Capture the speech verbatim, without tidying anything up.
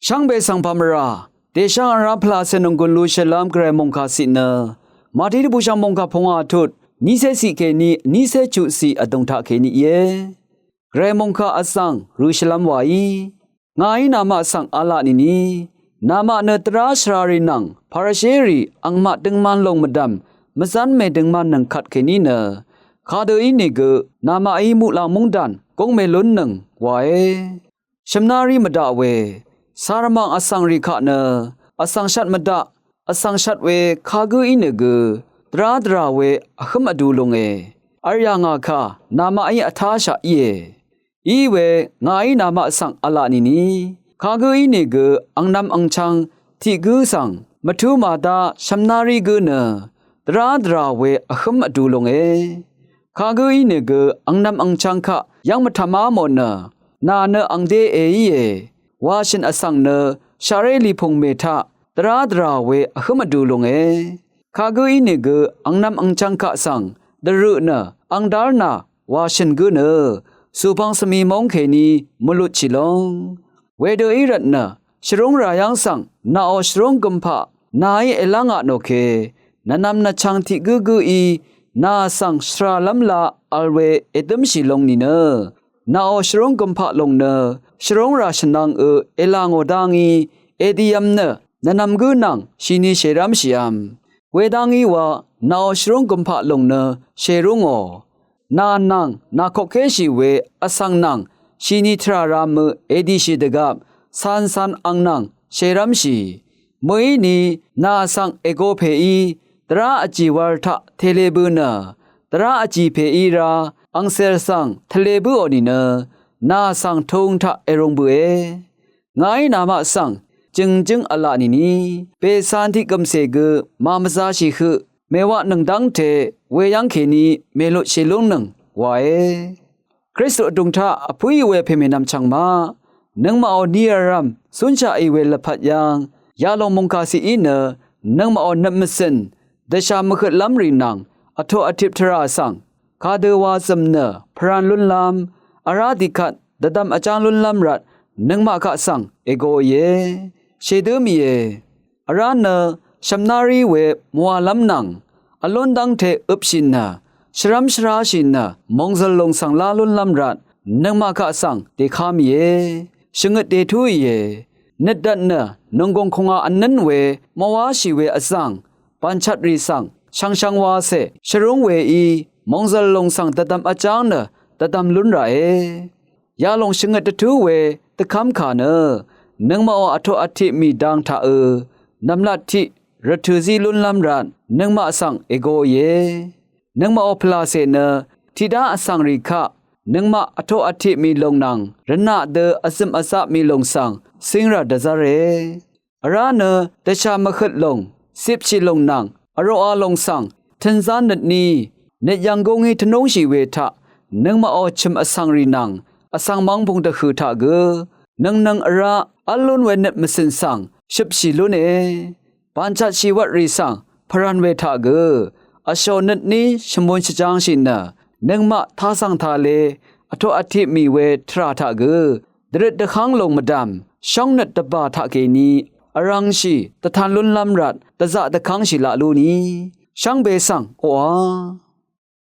Shvngbe svng pà mvrà dèshv́ng vrá pvlacè nònggùn lushìlv́m gvray mòngkà ciq nø Màtiq dvbùshv̀ng mòngkà pungwà tut nícé ciq kèní nícé chuqciq vdùng taq kèní íe. Gvray mòngkà vsvng rø̄shìlv́m wàí, ngàí namaq svng v̄la nìni, namaq nø dvrá shvrarì nvng Parisherì angmaq døngman lòng mvdv̀m mvzv́n mèdøngman nøng kvt kèní nø kadø ínìgø namaqí muqlàng móngdàn gúng mèlúnnøng wae. Shvmnari mvdaq we, carvmàng vsvngrì kaq nø vsvng shvt mvdaq, vsvng shvt we kagǿ ínìgø dvrá dvrà we vhǿm vdu lunge. V̄l yà ngà kà namaqí vtáshaq íe. Iwe ngàí namaq svng v̄la nìni, kagǿ ínìgø angnv̄m angchv̄ng tiq gǿ svng mvtú màdá shvmnari gǿ nø dvrá dvrà we vhǿm vdu lunge. Kagǿ ínìgø angnv̄m angchv̄ng kaq yv́ng mvtv̀má mò nø, nà nø angdé èíe, washø̀n vsvng nø shaqré lìpùngmè taq dvrá dvrà we vhǿm vdu lunge. Kagǿ ínìgø angnv̄m angchv̄ng kaq svng dvrøq nø angdár nà washø̀n gǿ nø sùpvng svmi móng kèní mvlutshì lóng. Wedø í rvtnø shvrúngrà yv́ng svng nàò shvrúng gømpaq nàí èlv́ngaq nò ke, nvnvm nvchvng tiq gǿ gǿí nà svng shvràlv́m la vl we èdǿmshì long nìnø, nàò shvrúng gømpaq lòng nø shvrúngrà shvnvng ø èlà ngò dá ngí, èdìvm nø nvnvm gǿ nvng shìni shèrv́mshìvm. Wedá ngí wa nàò shvrúng gømpaq lòng nø shèrú ngò. Nà nvng nàkoqkéshì we vsvng nvng shìni tvrà rā mø èdìshì dvgvp cancan ang nvng shèrv́mshì. Mø̀íni nà svng ègo pèí dvrá vjì wal taq tele bø nø, dvrá vjì pèí rā angcèl svng tvle bǿò nìnø, nà svng tūng taq èrung bøe. Ngàí namaq svng jø̀ngjǿng v̄la nìni, bècan tiq gø̀mcè gø màmvzāshì høq mèwaqnøng dv́ngte weyv́ng kèní mèlutshì lúnnøng wae. Kristu vdùng taq vpǿì we pèmènvm chvng maq, nøngmaqò ni vrv̀m zúnshaqì we lvpat yv́ng yalòng mòngkà ciq í nø, nøngmaqò nøt mvcø̀n dvshà mvhøtlv́m rì nvng vtoq vtip tvrà svng kadø wa zø̀m nø pvran lúnlv́m, vrá dìkvt dvdvm vjáng lúnlv́m rvt nøngmaq kaq svng ègoìe. Shèdǿ mìe. Vrá nø shv̀mnárí we mvwàlv́m nvng vlún dv́ngte øpshì nø, shvrv́m shvráshì nø mòngzø̀l lòng svng lá lúnlv́m rvt nøngmaq kaq svng dèká mìe. Shvngøt dètúìe. Nøt dvt nø nònggùng kùngà vnǿn we mvwáshì we vzv̀ng bànchvtrì svng shvngshvng wacè shvrúng weí mòngzø̀l lòng svng dvdvm vjáng nø dvdvm lún ràe. Yalòng shvngøt dvtú we dvkv́m kà nø, nøngmaqò vtoq vtiq mì dang taqø nv̀mlat tiq rvtø̀zí lúnlv́m rvt nøngmaq svng ègoìe. Nøngmaqò pvlàcè nø tiqdá vsvngrì kaq nøngmaq vtoq vtiq mì lòng nvng rvnaq dø vzø̀m vzaq mì lòng svng cíngrà dvzv́re. Vrá nø dvshà mvhøt lòng, cipshì lòng nvng vroqa lòng svng tø̄nzá nøtní nøtyv̀ng gúngí tvnúngshì we taq, nøngmaqò chø̀m vsvngrì nvng vsvng mv́ng pung dvhø̀ taq gø nøngnøng vrá v́l lún we nøt mvcø̀n svng shøpshì lúne. Bànchvtshì wvtrì svng pvran we taq gø vshò nøtní shvmun shvjāngshì nø, nøngmaq tasv̀ng tale vtoq vtiq mì we tvrà taq gø dvrøt dvhv́ng lòng mvdv̀m shóngnøt dvbà taqkèní vrv̄ngshì dvtan lúnlv́m rvt dvzaq dvkv́ngshì laq lúni, shvngbe svng oqà